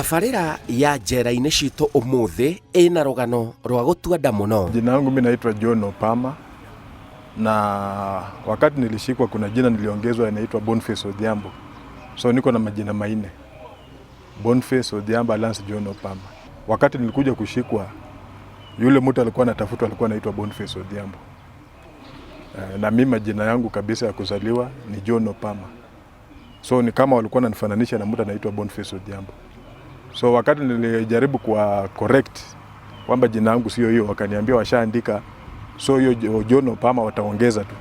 Tabarĩra ya njera-inĩ citũ ũmũthĩ ĩna rũgano rwa gũtua nda mũno. Jina langu mimi naitwa John Opama, na wakati nilishikwa kuna jina niliongezwa inaitwa Boniface Odhiambo. So niko na majina manne: Boniface Odhiambo Lance John Opama. Wakati nilikuja kushikwa, yule mtu alikuwa anatafutwa alikuwa anaitwa Boniface Odhiambo. Na mimi majina yangu kabisa ya kuzaliwa ni John Opama. So ni kama walikuwa wananifananisha na mtu anaitwa Boniface Odhiambo. So wakati nilijaribu kuwa correct kwamba jina yangu sio hiyo, wakaniambia washaandika, so hiyo John Opama wataongeza tu.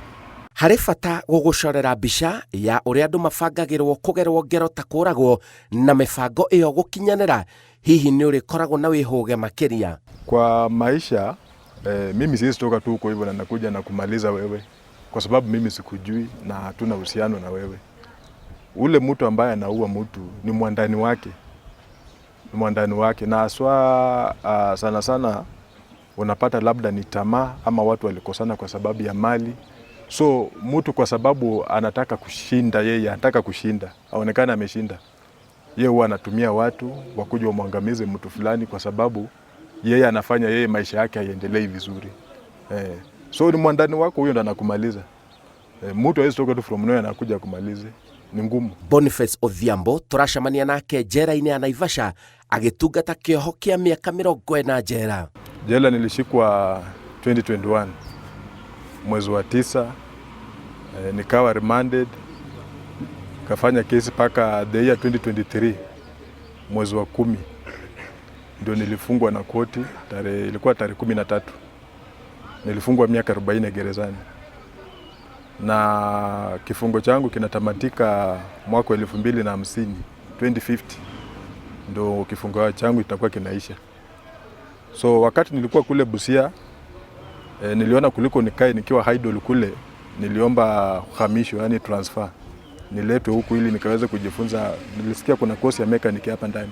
Harĩ bata gũgũcorera mbica ya ũrĩa andũ mabangagĩrwo kũgerwo ngero ta kũragwo na mĩbango ĩyo gũkinyanĩra, hihi nĩ ũrĩkoragwo na wĩhũge makĩria. Kwa maisha mimi siwezi toka tu huko hivyo na nakuja na kumaliza wewe, kwa sababu mimi sikujui na hatuna uhusiano na wewe. Ule mtu ambaye anaua mtu ni mwandani wake, ni mwandani wake, na haswa sana sana unapata labda ni tamaa ama watu walikosana kwa sababu ya mali. So mtu kwa sababu anataka kushinda, yeye anataka kushinda, aonekane ameshinda, yeye huwa anatumia watu wakuja wamwangamize mtu fulani, kwa sababu yeye anafanya yeye maisha yake haiendelei vizuri. So ni mwandani wako huyo ndo anakumaliza. Mtu hawezi toka tu from nowhere anakuja kumalize, ni ngumu. Boniface Odhiambo tũracemania nake njera-inĩ ya Naivasha agĩtungata kĩoho kĩa mĩaka 40 njera. Jela nilishikwa 2021 mwezi wa 9, nikawa remanded, kafanya kesi mpaka the year 2023 mwezi wa 10 ndio nilifungwa na koti. Tarehe ilikuwa tarehe 13. Nilifungwa miaka 40 gerezani na kifungo changu kinatamatika mwaka wa 2050, 2050 ndo kifungo changu itakuwa kinaisha. So wakati nilikuwa kule Busia, niliona kuliko nikae nikiwa idle kule, niliomba uhamisho, yani transfer, niletwe huku ili nikaweze kujifunza. Nilisikia kuna kosi ya mechanic hapa ndani,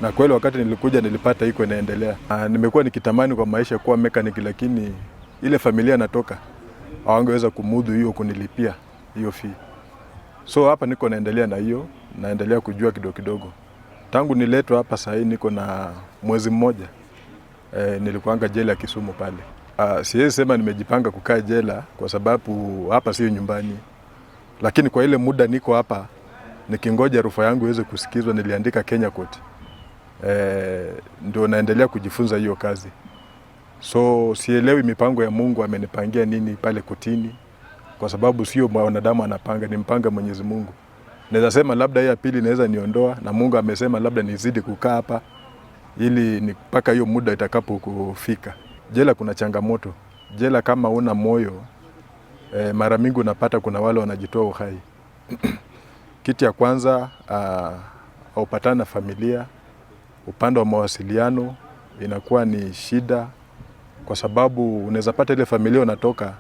na kweli wakati nilikuja nilipata iko inaendelea. Nimekuwa nikitamani kwa maisha kuwa mechanic, lakini ile familia natoka hawangeweza kumudu hiyo kunilipia hiyo fee. So hapa niko naendelea na hiyo, naendelea kujua kidogo kidogo. Tangu niletwa hapa sasa hii niko na mwezi mmoja. Nilikuanga jela ya Kisumu pale. Siwezi sema nimejipanga kukaa jela kwa sababu hapa sio nyumbani. Lakini kwa ile muda niko hapa nikingoja rufaa yangu iweze kusikizwa, niliandika Kenya Court. Ndio naendelea kujifunza hiyo kazi. So sielewi mipango ya Mungu amenipangia nini pale kotini, kwa sababu sio mwanadamu anapanga, ni mpanga Mwenyezi Mungu. Naweza sema labda hii ya pili naweza niondoa, na Mungu amesema labda nizidi kukaa hapa ili ni mpaka hiyo muda itakapo kufika. Jela kuna changamoto. Jela kama una moyo, mara mingi unapata kuna wale wanajitoa uhai. Kitu ya kwanza, haupatani na familia. Upande wa mawasiliano inakuwa ni shida, kwa sababu unaweza pata ile familia unatoka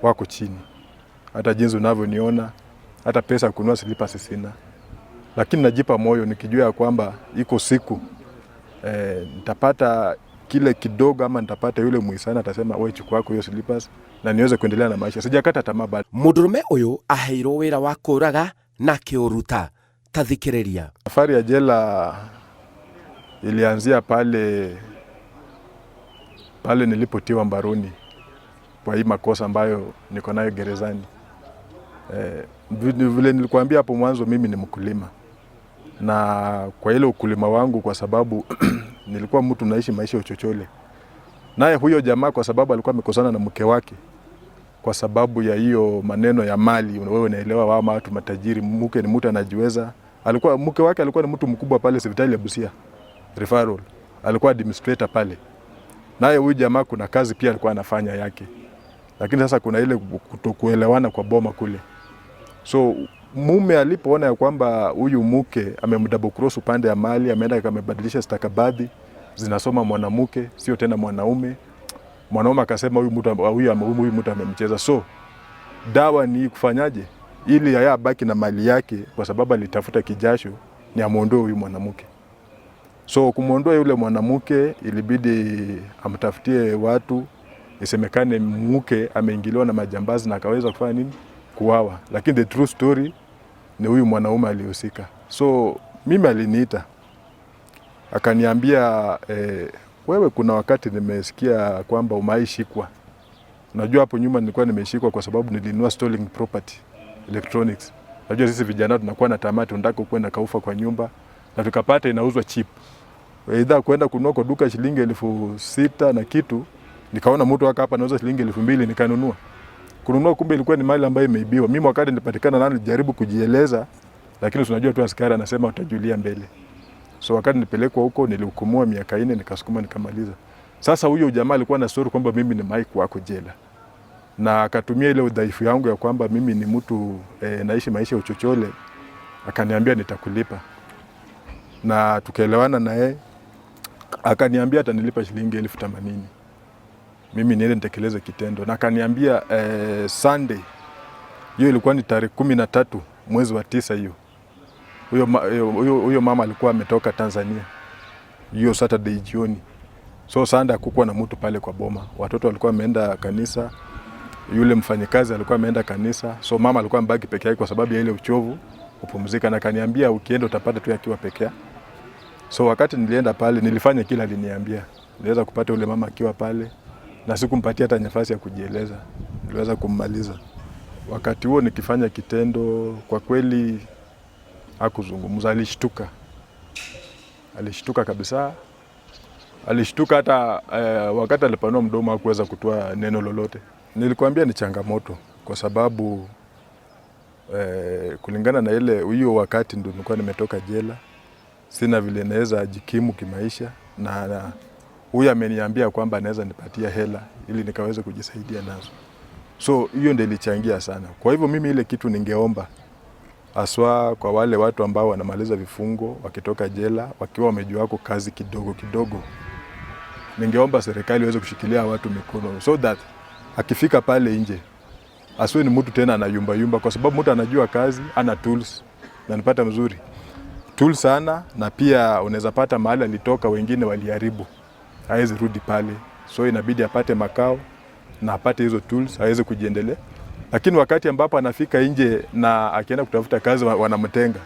wako chini. Hata jinsi unavyoniona, hata pesa ya kununua slippers sina. Lakini najipa moyo nikijua ya kwamba iko siku nitapata kile kidogo ama nitapata yule muhisani atasema wewe chukua yako hiyo slippers na niweze kuendelea na maisha. Sijakata tamaa bado. Mũndũrũme ũyũ aheirwo wĩra wa kũraga na akĩũruta. Ta thikĩrĩria. Safari ya jela ilianzia pale pale nilipotiwa mbaroni kwa hii makosa ambayo niko nayo gerezani. Vile nilikuambia hapo mwanzo, mimi ni mkulima, na kwa ile ukulima wangu, kwa sababu nilikuwa mtu naishi maisha ya uchochole, naye huyo jamaa kwa sababu alikuwa amekosana na mke wake kwa sababu ya hiyo maneno ya mali, wewe unaelewa, wao watu matajiri, mke ni mtu anajiweza. Alikuwa mke wake alikuwa ni mtu mkubwa pale hospitali ya Busia referral, alikuwa administrator pale. Naye huyu jamaa kuna kazi pia alikuwa anafanya yake, lakini sasa kuna ile kutokuelewana kwa boma kule. So mume alipoona ya kwamba huyu mke amemdouble cross upande ya mali, ameenda amebadilisha stakabadhi zinasoma mwanamke sio tena mwanaume. Mwanaume akasema huyu mtu amemcheza. So dawa ni kufanyaje ili yeye abaki na mali yake, kwa sababu alitafuta kijasho, ni amuondoe huyu mwanamke. So kumwondoa yule mwanamke ilibidi amtafutie watu, isemekane mke ameingiliwa na majambazi na akaweza kufanya nini, kuuawa. Lakini the true story ni huyu mwanaume alihusika. So mimi aliniita Akaniambia wewe, kuna wakati nimesikia kwamba umeishikwa. Unajua hapo nyuma nilikuwa nimeshikwa kwa sababu nilinunua stolen property electronics. Unajua sisi vijana tunakuwa na tamaa, tunataka kwenda kaufa kwa nyumba na tukapata inauzwa cheap. Aidha kwenda kununua kwa duka shilingi 6,000 na kitu, nikaona mtu haka hapa anauza shilingi 2,000 nikanunua. Kununua kumbe ilikuwa ni mali ambayo imeibiwa. Mimi wakati nilipatikana nalo nilijaribu kujieleza, lakini unajua tu askari anasema utajulia mbele. So wakati nilipelekwa huko nilihukumiwa miaka 4 nikasukuma nikamaliza. Sasa huyo jamaa alikuwa na story kwamba mimi ni Mike wako jela. Na akatumia ile udhaifu yangu ya kwamba mimi ni mtu naishi maisha ya uchochole, akaniambia nitakulipa. Na tukaelewana na yeye, akaniambia atanilipa shilingi 80,000. Mimi niende nitekeleze kitendo. Na akaniambia Sunday, hiyo ilikuwa ni tarehe 13 mwezi wa 9 hiyo. Huyo mama alikuwa ametoka Tanzania hiyo Saturday jioni. So Sunday hakukuwa na mtu pale kwa boma. Watoto walikuwa wameenda kanisa, yule mfanyikazi alikuwa ameenda kanisa. So mama alikuwa amebaki peke yake kwa sababu ya ile uchovu kupumzika, na akaniambia ukienda utapata tu akiwa peke yake. So wakati nilienda pale nilifanya kila aliniambia. Niliweza kupata yule mama akiwa pale na sikumpatia hata nafasi ya kujieleza. Niliweza kummaliza. Wakati huo nikifanya kitendo, kwa kweli hakuzungumza, alishtuka. Alishtuka kabisa. Alishtuka hata wakati alipanua mdomo hakuweza kutoa neno lolote. Nilikwambia ni changamoto kwa sababu kulingana na ile hiyo wakati ndio nilikuwa nimetoka jela. Sina vile naweza jikimu kimaisha, na huyu ameniambia kwamba anaweza nipatia hela ili nikaweze kujisaidia nazo. So hiyo ndio ilichangia sana. Kwa hivyo mimi ile kitu ningeomba haswa kwa wale watu ambao wanamaliza vifungo wakitoka jela wakiwa wamejua wako kazi kidogo kidogo, ningeomba serikali iweze kushikilia watu mikono so that akifika pale nje asiwe ni mtu tena anayumba yumba, kwa sababu mtu anajua kazi, ana tools na nipata mzuri tools sana, na pia unaweza pata mahali alitoka wengine waliharibu, hawezi rudi pale, so inabidi apate makao na apate hizo tools aweze kujiendelea. Lakini wakati ambapo anafika nje na akienda kutafuta kazi wanamtenga,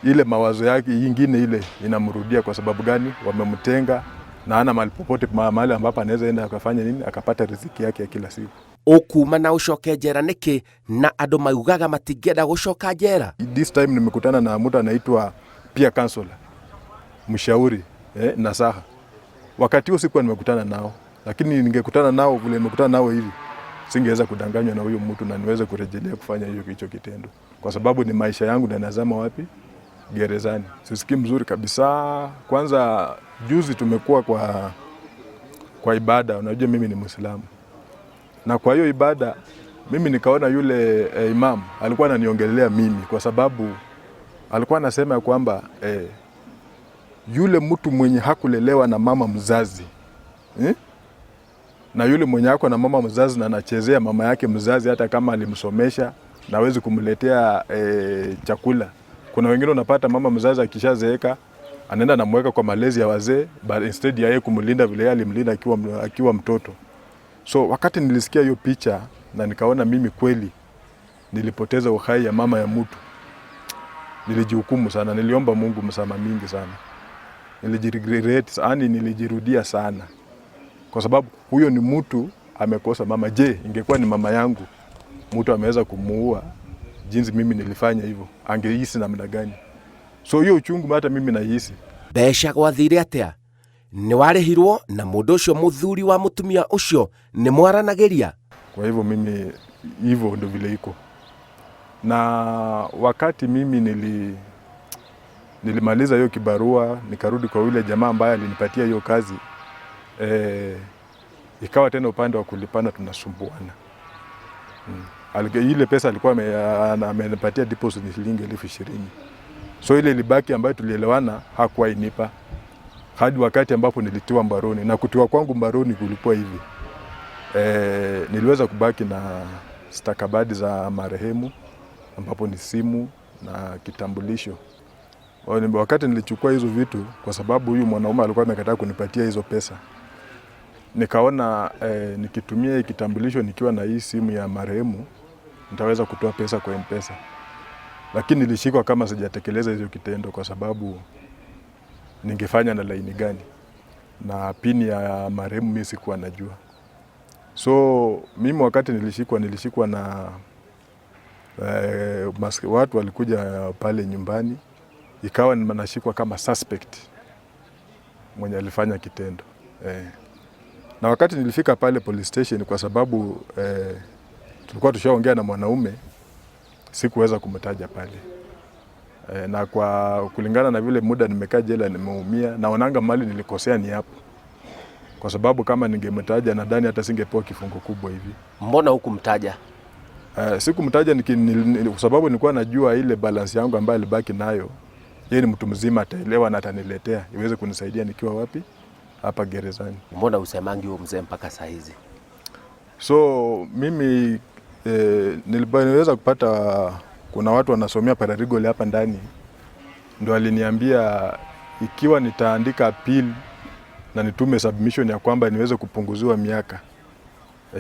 ile mawazo yake nyingine ile inamrudia. Kwa sababu gani? Wamemtenga na hana mahali popote mahali ambapo anaweza enda akafanya nini akapata riziki yake ya kila siku. Ukuma na ucoke njera niki na andu maugaga matingĩenda gucoka njera? This time nimekutana na mtu anaitwa peer counselor, mshauri nasaha. Wakati huo sikuwa nimekutana nao, lakini ningekutana nao vile nimekutana nao hivi, singeweza kudanganywa na huyo mtu na niweze kurejelea kufanya hicho kitendo, kwa sababu ni maisha yangu na nazama wapi? Gerezani. Sisikii mzuri kabisa. Kwanza juzi tumekuwa kwa ibada, unajua mimi ni Muislamu, na kwa hiyo ibada mimi nikaona yule imam alikuwa ananiongelea mimi, kwa sababu alikuwa anasema kwamba yule mtu mwenye hakulelewa na mama mzazi na yule mwenye ako na mama mzazi na anachezea mama yake mzazi, hata kama alimsomesha na hawezi kumletea chakula. Kuna wengine unapata mama mzazi akishazeeka anaenda anamweka kwa malezi ya wazee, but instead ya yeye kumlinda vile yeye alimlinda akiwa mtoto. So wakati nilisikia hiyo picha na nikaona mimi kweli nilipoteza uhai ya mama ya mtu, nilijihukumu sana, niliomba Mungu msamaha mingi sana, nilijiregret, yani nilijirudia sana, kwa sababu huyo ni mtu amekosa mama. Je, ingekuwa ni mama yangu mtu ameweza kumuua jinsi mimi nilifanya hivyo, angehisi namna gani? So hiyo uchungu hata mimi nahisi. Mbeca gwathire atia? Nĩ warĩhirwo na mũndũ ũcio mũthuri wa mũtumia ũcio nĩ mwaranagĩria? Kwa hivyo mimi hivyo ndo vile iko. Na wakati mimi nilimaliza hiyo kibarua nikarudi kwa yule jamaa ambaye alinipatia hiyo kazi, ikawa tena upande wa kulipana tunasumbuana. Ile pesa alikuwa amenipatia deposit ni shilingi 20,000. So ile ilibaki ambayo tulielewana hakuwa inipa hadi wakati ambapo nilitiwa mbaroni. Na kutiwa kwangu mbaroni kulikuwa hivi. Niliweza kubaki na stakabadhi za marehemu ambapo ni simu na kitambulisho. Wakati nilichukua hizo vitu, kwa sababu huyu mwanaume alikuwa amekataa kunipatia hizo pesa, nikaona nikitumia kitambulisho nikiwa na hii simu ya marehemu nitaweza kutoa pesa kwa M-Pesa. Lakini nilishikwa kama sijatekeleza hizo kitendo, kwa sababu Ningefanya na laini gani? Na pini ya marehemu mimi sikuwa najua. So mimi wakati nilishikwa na watu walikuja pale nyumbani, ikawa nashikwa kama suspect mwenye alifanya kitendo. Na wakati nilifika pale police station, kwa sababu tulikuwa tushaongea na mwanaume, sikuweza kumtaja pale. Na kwa kulingana na vile muda nimekaa jela nimeumia, naonanga mali nilikosea ni hapo. Kwa sababu kama ningemtaja nadhani hata singepewa kifungo kubwa hivi. Mbona hukumtaja? Sikumtaja kwa sababu nilikuwa najua ile balance yangu ambayo alibaki nayo, yeye ni mtu mzima, ataelewa na ataniletea iweze kunisaidia nikiwa wapi? Hapa gerezani. Mbona usemangi huo mzee mpaka saa hizi? So mimi niliweza kupata kuna watu wanasomea paralegal hapa ndani, ndo aliniambia ikiwa nitaandika appeal na nitume submission ya kwamba niweze kupunguziwa miaka,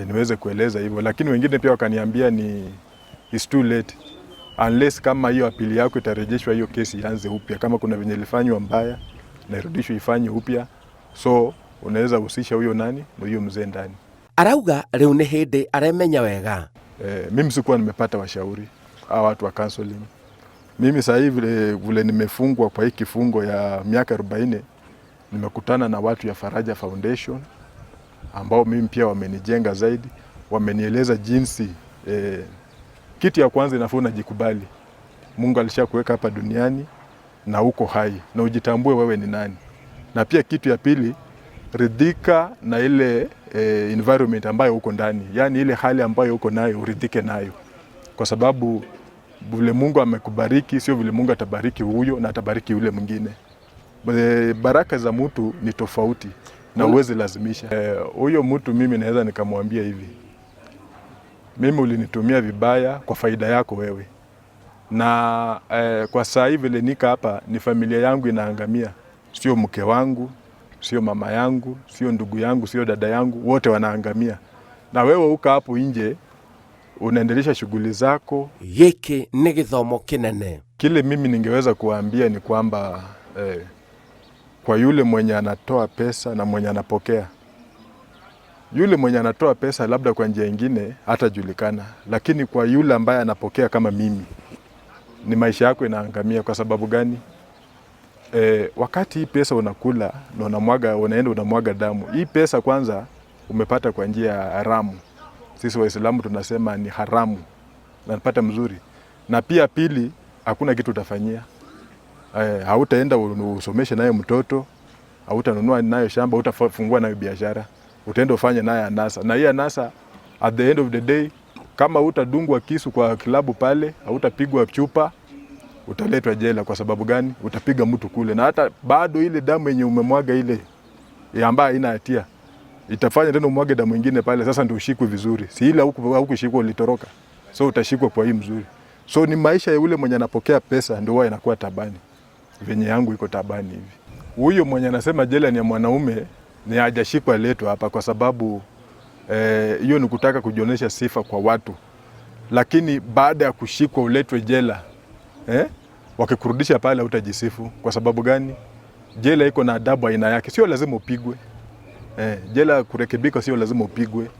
niweze kueleza hivyo. Lakini wengine pia wakaniambia ni it's too late unless kama hiyo appeal yako itarejeshwa, hiyo kesi ianze upya, kama kuna venye ilifanywa mbaya na irudishwe ifanywe upya, so unaweza husisha huyo nani huyo mzee ndani. Arauga riu ni hindi aremenya wega. Mimi sikuwa nimepata washauri hawa watu wa counseling. Mimi sasa hivi vile nimefungwa kwa hii kifungo ya miaka 40, nimekutana na watu ya Faraja Foundation ambao mimi pia wamenijenga zaidi, wamenieleza jinsi kitu ya kwanza inafaa unajikubali. Mungu alishakuweka hapa duniani na uko hai na ujitambue wewe ni nani. Na pia kitu ya pili, ridhika na ile environment ambayo uko ndani, yani ile hali ambayo uko nayo uridhike nayo, kwa sababu vile Mungu amekubariki sio vile Mungu atabariki huyo na atabariki yule mwingine. Baraka za mtu ni tofauti na huwezi lazimisha. Huyo mtu mimi naweza nikamwambia hivi, mimi ulinitumia vibaya kwa faida yako wewe, na kwa saa hii vile nika hapa ni familia yangu inaangamia, sio mke wangu, sio mama yangu, sio ndugu yangu, sio dada yangu, wote wanaangamia, na wewe uko hapo nje unaendelesha shughuli zako. Giki ni githomo kinene. Kile mimi ningeweza kuambia ni kwamba kwa yule mwenye anatoa pesa na mwenye anapokea, yule mwenye anatoa pesa labda kwa njia nyingine hatajulikana, lakini kwa yule ambaye anapokea kama mimi, ni maisha yako inaangamia. Kwa sababu gani? Wakati hii pesa unakula na unamwaga, unaenda unamwaga damu, hii pesa kwanza umepata kwa njia ya haramu. Sisi Waislamu tunasema ni haramu, napata mzuri. Na pia pili, hakuna kitu utafanyia. Hautaenda usomeshe nayo mtoto, hautanunua nayo shamba, hautafungua nayo biashara, utaenda ufanye nayo anasa. Na hii anasa at the end of the day, kama hutadungwa kisu kwa klabu pale, hautapigwa chupa, utaletwa jela. Kwa sababu gani? Utapiga mtu kule, na hata bado ile damu yenye umemwaga ile ambayo haina hatia itafanya tena umwage damu nyingine pale. Sasa ndio ushikwe vizuri, si ile hukushikwa ulitoroka, so utashikwa kwa hii mzuri. So ni maisha ya yule mwenye anapokea pesa ndio huwa inakuwa tabani, venye yangu iko tabani hivi. Huyo mwenye anasema jela ni ya mwanaume ni hajashikwa letwa hapa, kwa sababu hiyo ni kutaka kujionyesha sifa kwa watu, lakini baada ya kushikwa uletwe jela, wakikurudisha pale hutajisifu. Kwa sababu gani? Jela iko na adabu aina yake, sio lazima upigwe. Jela kurekebika sio lazima upigwe,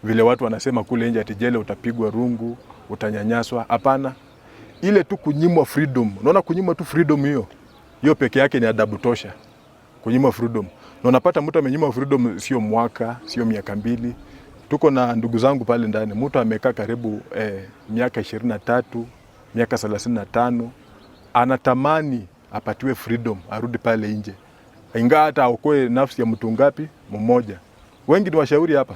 vile watu wanasema kule nje ati jela utapigwa rungu, utanyanyaswa. Hapana, ile tu kunyimwa freedom. Unaona, kunyimwa tu freedom hiyo hiyo peke yake ni adabu tosha, kunyimwa freedom. Na unapata mtu amenyimwa freedom sio mwaka, sio miaka mbili. Tuko na ndugu zangu pale ndani, mtu amekaa karibu miaka 23, miaka 35, anatamani apatiwe freedom arudi pale nje, ingawa hata aokoe nafsi ya mtu ngapi? Mmoja. Wengi ni washauri hapa,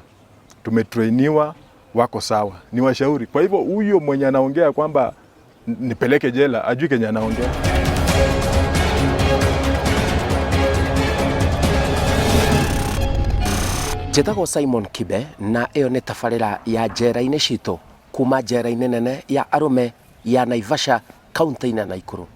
tumetrainiwa, wako sawa, ni washauri. Kwa hivyo huyo mwenye anaongea kwamba nipeleke jela, ajui kenye anaongea. Njĩtagwo Simon Kibe na ĩyo nĩ tabarĩra ya njera-inĩ citũ kuma njera-inĩ nene ya arũme ya Naivasha kaunti-inĩ ya Nakuru.